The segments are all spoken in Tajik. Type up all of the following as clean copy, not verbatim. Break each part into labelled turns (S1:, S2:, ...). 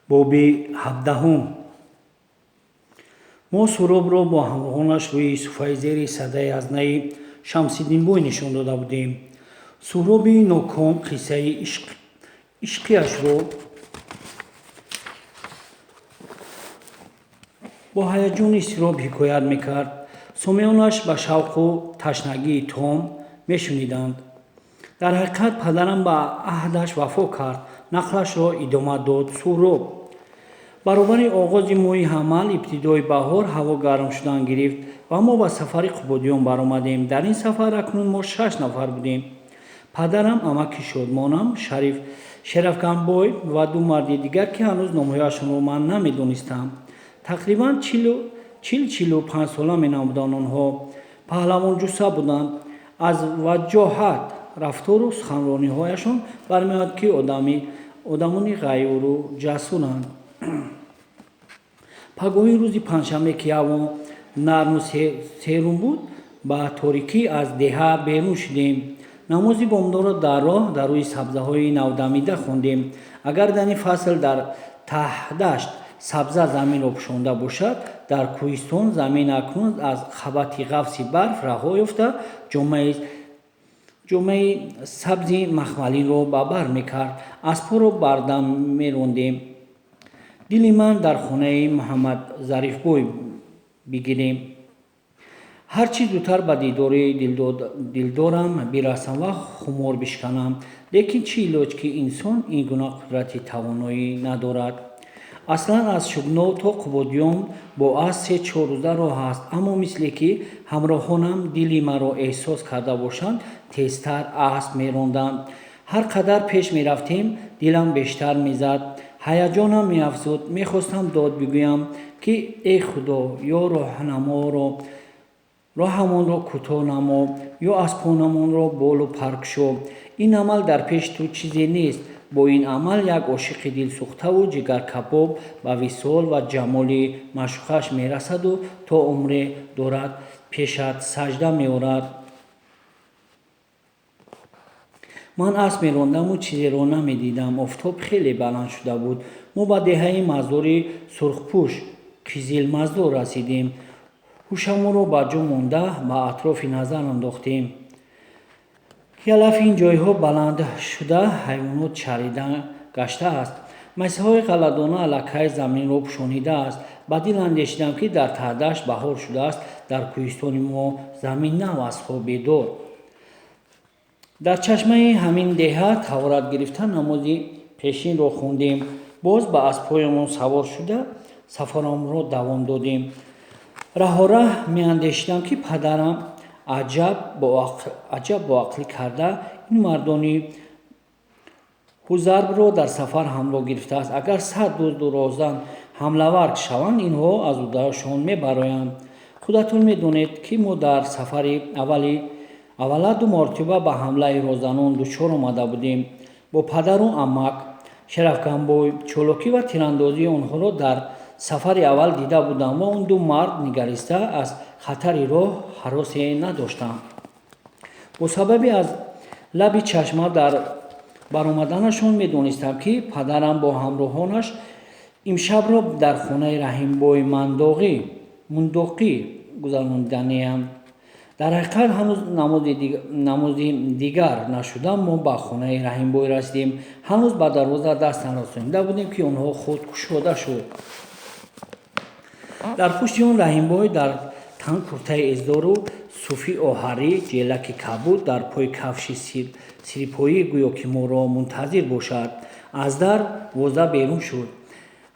S1: Боби 17-ум. Мо Суҳробро бо ҳамроҳонаш рӯи суфаи зери садаи ҳазнаи Шамсиддинбой нишон дода будем. Суҳроби ноком қиссаи ишқияшро бо ҳаяҷону изтироб ҳикоят мекард. Сомеъонаш ба шавқу ташнагии том мешуниданд. Дар ҳақиқат, падарам ба аҳдаш вафо кард, нақлашро идома дод Суҳроб. Баробари оғози моҳи ҳамал, ибтидои баҳор, ҳаво гарм шудан гирифт ва мо ба сафари Қубодиён баромадем. Дар ин сафар акнун мо шаш нафар будем: падарам, амаки Шодмонам, Шариф Шерафганбой ва ду марди дигар, ки ҳанӯз номҳояшонро ман намедонистам. Тақрибан 40-45 сола менамуданд онҳо. Паҳлавонҷусса буданд. Аз ваҷоҳат, рафтору суханрониҳояшон бармеояд, ки одамони ғайюру ҷасуранд. Пагоҳи рӯзи панҷшанбе, ки ҳаво нарму серум буд, ба торикӣ аз деҳа берун шудем. Намози бомдодро дар роҳ, дар рӯи сабзаҳои навдамида хондем. Агар дар ин фасл дар таҳдашт сабза заминро пӯшонда бошад, дар кӯҳистон замин акнун аз қабати ғафси барф раҳо ёфта, ҷомаи сабзи махмалинро ба бар мекард. Аспҳоро бардам мерондем. Дили ман дар хонаи Муҳаммадзарифбой бигирем. Ҳарчи зудтар ба дидори дилдорам бирасам ва хумор бишканам. Лекин чӣ илоҷ, ки инсон ин гуна қудрати тавоноӣ надорад. Аслан аз Шугнов то Қубодиён бо асп 3-4 рӯза роҳ аст, аммо мисле ки ҳамроҳонам дили маро эҳсос карда бошанд, тезтар асп меронданд. Ҳар қадар пеш мерафтем, дилам бештар мезад, ҳаяҷонам меафзуд. Мехостам дод бигӯям, ки эй Худо, ё роҳамонро кӯтоҳ намо, ё аспонамонро болу пар кушо. Ин амал дар пеши ту чизе нест. Бо ин амал як ошиқи дилсӯхтаву ҷигаркабоб ба висол ва ҷамоли маъшуқаш мерасаду то умре дорад пешат сажда меорад. Ман асп мерондаму чизеро намедидам. Офтоб хеле баланд шуда буд. Мо ба деҳаи маздори Сурхпӯш, Қизилмаздор расидем. Ҳушамонро ба ҷо монда, ба атрофи назар андохтем, ки алафи ин ҷойҳо баланд шуда, ҳайвонот чарида гаштааст. Майсаҳои ғалладона аллакай заминро пӯшонидааст. Ба дил андешидам, ки дар таҳдашт баҳор шудааст, дар кӯҳистони мо замин нав аз хоб бедор. Дар чашмаи ҳамин деҳа таҳорат гирифта, намози пешинро хондем. Боз ба аспҳоямон савор шуда, сафарамонро давом додем. Раҳораҳ меандешидам, ки падарам аҷаб боақлӣ карда ин мардони ҳузарбро дар сафар ҳамроҳ гирифтааст. Агар 100 дузду роҳзан ҳамлавар шаванд, инҳо аз уҳдаашон мебароянд. Худатон медонед, ки мо дар сафари аввала ду маротиба ба ҳамлаи роҳзанон дучор омада будем. Бо падару амак Шерафганбой чолокӣ ва тирандозии онҳоро дар сафари аввал дида будам ва он ду мард нигариста аз хатари роҳ ҳаросе надоштам. Бо сабаби аз лаби чашма дар баромаданашон медонистам, ки падарам бо ҳамроҳонаш имшабро дар хонаи Раҳимбои Мундоқӣ гузарониданианд. Дар ҳақиқат, ҳанӯз намози дигар нашуда, мо ба хонаи Раҳимбой расидем. Ҳанӯз ба дарвоза даст нарасонида будем, ки онҳо худ кушода шуд. Дар пушти он Раҳимбой дар тан куртаи эздору суфи оҳарӣ, ҷелаки кабуд, дар пои кафши сирипоӣ, гӯё ки моро мунтазир бошад, аз дар воза берун шуд.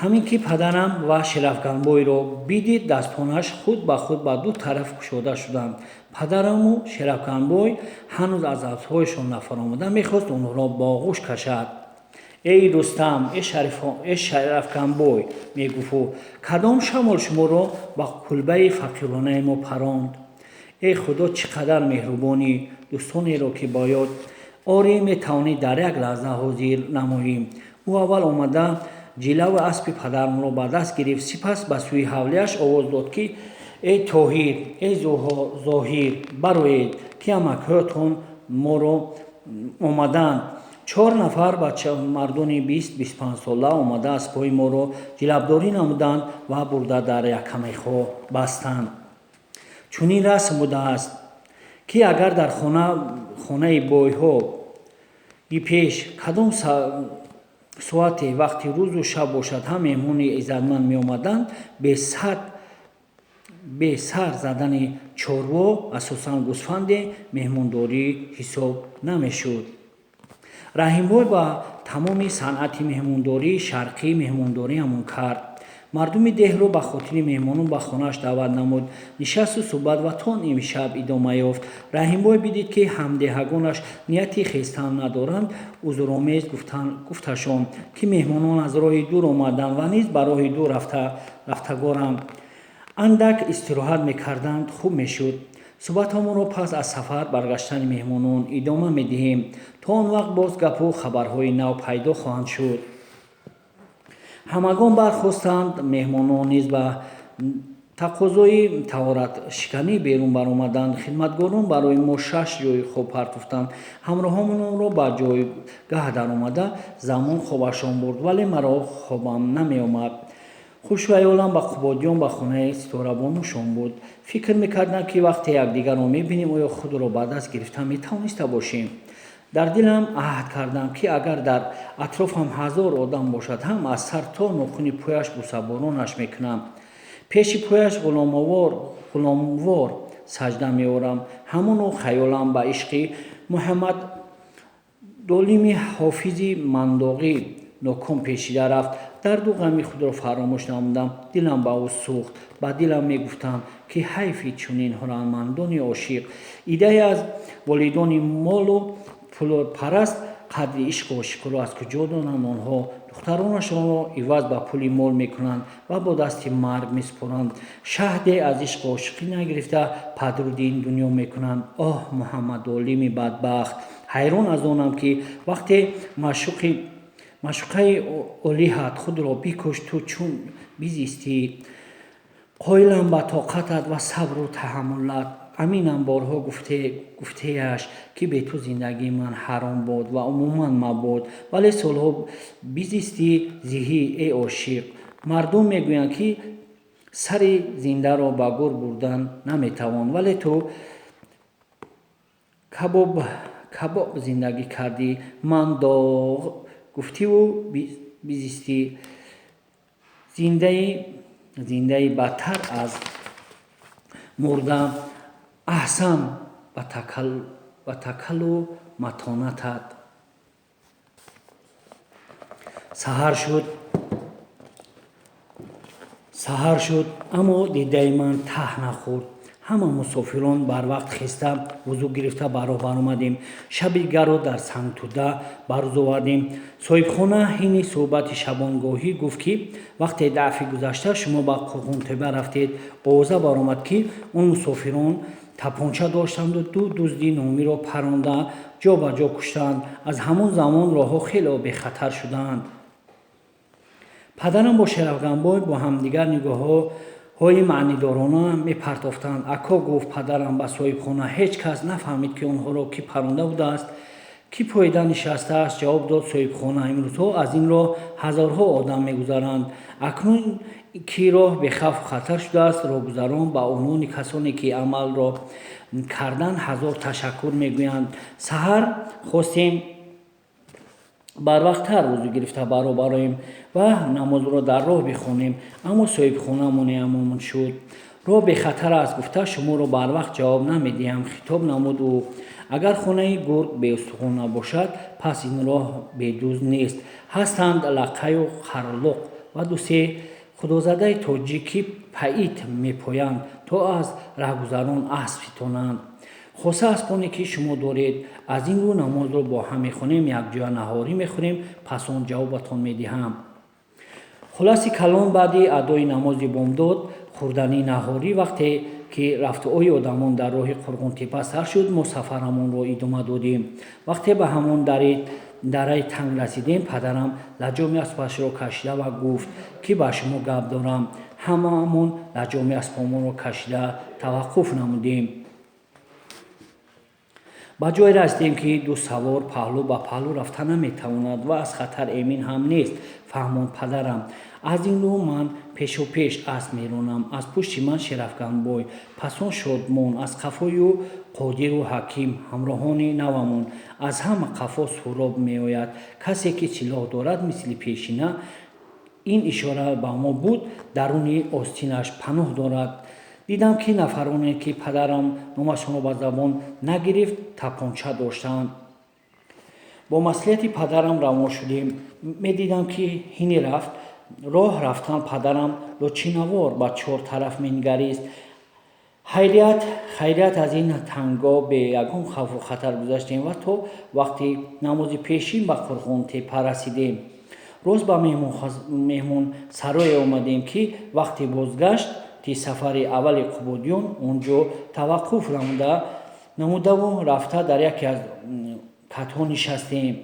S1: Ҳамин ки падарам ва Шерафганбойро бидид, дастонаш худ ба худ ба ду тараф кушода шуданд. Падараму Шерафганбой ҳанӯз аз аспҳояшон нафаромада, мехост онҳоро ба оғӯш кашад. Эй Рустам, э Шерафганбой, мегуфт ӯ, кадом шамол шуморо ба кулбаи фақиронаи мо паронд? Эй Худо, чӣ қадар меҳрубонӣ! Дӯстонеро, ки ба ёд орӣ, метавонӣ дар як лаҳза ҳозир намоӣ. Ӯ аввал омада ҷилаву аспи падарамро ба даст гирифт, сипас ба сӯи ҳавлияш овоз дод, ки эй Тоҳир, эй Зоҳир, бароед, ки амакҳоятон моро омаданд. Чор нафар мардони 20-25 сола омада, аспҳои моро ҷилавдорӣ намуданд ва бурда дар яккамехҳо бастанд. Чунин расм будааст, ки агар дар хонаи бойҳо и пеш кадом соате вақти рӯзу шаб бошад ҳам, меҳмони иззатманд меомаданд, бе сар задани чорво, асосан гӯсфанде, меҳмондорӣ ҳисоб намешуд. Раҳимбой ба тамоми санъати меҳмондории шарқӣ меҳмондориамон кард. Мардуми деҳро ба хотири меҳмонон ба хонааш даъват намуд. Нишасту суҳбат ва то нимшаб идома ёфт. Раҳимбой бидид, ки ҳамдеҳагонаш нияти хестан надоранд. Узромез гуфташон, ки меҳмонон аз роҳи дур омаданд ва низ ба роҳи дур рафтагоранд, андак истироҳат мекарданд, хуб мешуд. Суҳбатҳомонро пас аз сафар баргаштани меҳмонон идома медиҳем. То он вақт боз гапу хабарҳои нав пайдо хоҳанд шуд. Ҳамагон бархостанд. Меҳмонон низ ба тақозои таҳоратшиканӣ берун баромаданд. Хидматгорон барои мо шаш ҷои хоб партофтанд. Ҳамроҳонамонро ба ҷойгаҳ даромада замон хобашон бурд, вале маро хобам намеомад. Хушхаёлам ба Қубодиён, ба хонаи Ситорабонушон буд. Фикр мекардам, ки вақте якдигарро мебинем, оё худро ба даст гирифта метавониста бошем. Дар дилам аҳд кардам, ки агар дар атрофам 1000 одам бошад ҳам, аз сар то нохуни пояш бусаборонаш мекунам, пеши пояш ғуломвор саҷда меорам. Ҳамоно хаёлам ба ишқи Муҳаммаддолими Ҳофизи Мандоғӣ ноком печида рафт. Дарду ғами худро фаромӯш намудам. Дилам ба ӯ сӯхт. Ба дилам мегуфтам, ки ҳайфи чунин ҳунармандони ошиқ. Иддае аз волидони молу пулпараст қадри ишқу ошиқиро аз куҷо донанд? Онҳо духтаронашонро иваз ба пули мол мекунанд ва бо дасти марг месупоранд. Шаҳде аз ишқу ошиқӣ нагирифта, падруди ин дунё мекунанд. Оҳ, Муҳаммадолими бадбахт! Ҳайрон аз онам, ки вақте маъшуқаи олиҳат худро бикушт, ту чун бизистӣ. Қоилам ба тоқатат ва сабру таҳаммулат. Аминам, борҳо гуфтеяш, ки бе ту зиндагии ман ҳаром бод ва умуман мабод, вале солҳо бизистӣ, зиҳӣ, эй ошиқ. Мардум мегӯянд, ки сари зиндаро ба гӯр бурдан наметавон, вале ту кабоб зиндагӣ кардӣ. Ман доғ гуфтиву бизистӣ. Зиндаи бадтар аз мурда. Аҳсан ба такаллу матонатат. Саҳар шуд. Саҳар шуд, аммо дидаи ман таҳ нахӯрд. Ҳама мусофирон барвақт хеста, вузӯ гирифта, ба роҳ баромадем. Шаби дигарро дар Сангтӯда ба рӯз овардем. Соҳибхона ҳини суҳбати шабонгоҳӣ гуфт, ки вақте дафъи гузашта шумо ба Қурғонтеппа рафтед, овоза баромад, ки он мусофирон тапонча доштанду ду дузди номиро паронда, ҷо ба ҷо куштанд. Аз ҳамон замон роҳҳо хеле бехатар шуданд. Падарам бо Шерафганбой бо ҳамдигар нигоҳҳои маънидорона мепартофтанд. Ако, гуфт падарам ба соҳибхона, ҳеҷ кас нафаҳмид, ки онҳоро кӣ паронда будааст. Кӣ поида нишастааст, ҷавоб дод соҳибхона. Имрӯзҳо аз ин роҳ ҳазорҳо одам мегузаранд. Акнун ки роҳ бехавфу хатар шудааст, роҳгузарон ба унвони касоне, ки амалро карданд, ҳазор ташаккур мегӯянд. Саҳар хостем барвақттар вузӯ гирифта ба роҳ бароем ва намозро дар роҳ бихонем, аммо соҳибхона монеамон шуд. Роҳ бехатар аст гуфта, шуморо барвақт ҷавоб намедиҳам, хитоб намуд ӯ. Агар хонаи гург беустухон набошад, пас ин роҳ бедузд нест. Ҳастанд лақаю қарлуқ ва дусе худозадаи тоҷик, ки паит мепоянд, то аз раҳгузарон асп ситонанд, хоса аспоне, ки шумо доред. Аз ин рӯ намозро бо ҳам мехонем, якҷоя наҳорӣ мехӯрем, пас он ҷавобатон медиҳам. Хулоси калон, баъди адои намози бомдод, хӯрдани наҳорӣ, вақте ки рафтуои одамон дар роҳи Қурғонтеппа сар шуд, мо сафарамонро идома додем. Вақте ба ҳамон дараи танг расидем, падарам лаҷоми аспашро кашида ва гуфт, ки ба шумо гап дорам. Ҳамаамон лаҷоми аспомонро кашида таваққуф намудем. Ба ҷое расидем, ки ду савор паҳлӯ ба паҳлӯ рафта наметавонад ва аз хатар эмин ҳам нест, фаҳмонд падарам. Аз ин рӯ ман пешопеш асп меронам, аз пушти ман Шерафганбой, пасон Шодмон, аз қафои ӯ Қодиру Ҳаким, ҳамроҳони навамон. Аз ҳама қафо Суҳроб меояд. Касе ки силоҳ дорад, мисли пешина, ин ишора ба мо буд, даруни остинаш паноҳ дорад. Дидам, ки нафароне, ки падарам номашонро ба забон нагирифт, тапонча доштанд. Бо маслиҳати падарам равон шудем. Медидам, ки ҳини рафт роҳ рафтан падарам лочинавор ба чор тараф менигарист. Хайрият, хайрият, аз ин танго бе ягон хавфу хатар гузаштем ва то вақти намози пешин ба Қурғонтеппа расидем. Рост ба меҳмонсарое омадем, ки вақти бозгашти сафари аввали Қубодиён он ҷо таваққуф намудаву рафта дар яке аз катҳо нишастем.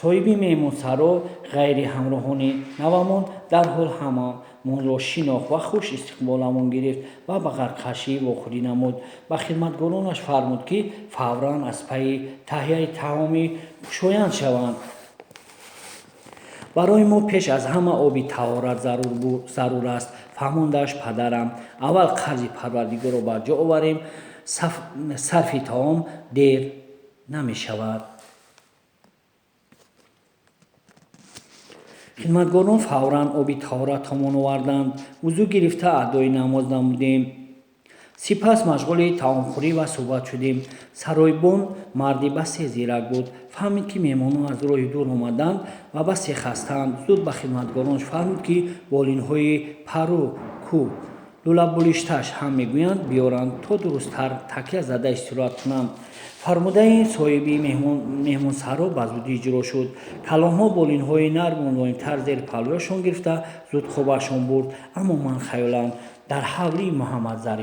S1: Соҳиби меҳмонсаро ғайри ҳамроҳони навамон дарҳол ҳамамонро шинохт ва хуш истиқболамон гирифт ва ба ғарқкашӣ вохӯрӣ намуд. Ба хидматгоронаш фармуд, ки фавран аз пайи таҳияи таоми кушоянд шаванд. Барои мо пеш аз ҳама оби таҳорат зарур аст, фаҳмондаш падарам. Аввал қарзи Парвардигорро ба ҷо оварем, сарфи таом дер намешавад. Хидматгорон фавран оби таҳоратамон оварданд. Вузӯ гирифта, адои намоз намудем. Сипас машғули таомхӯрӣ ва суҳбат шудем. Саройбон марди басе зирак буд. Фаҳмид, ки меҳмонон аз роҳи дур омаданд ва басе хастаанд. Зуд ба хидматгоронаш фармуд, ки болинҳои пару ку лӯлаболишташ ҳам мегӯянд, биёранд, то дурусттар такя зада истироҳат кунанд. Фармудаи соҳиби меҳмонсаро ба зудӣ иҷро шуд. Калонҳо болинҳои нарму мулоимтар зери паҳлӯяшон гирифта, зуд хобашон бурд. Аммо ман хаёлан дар ҳавлии Муҳаммадзариф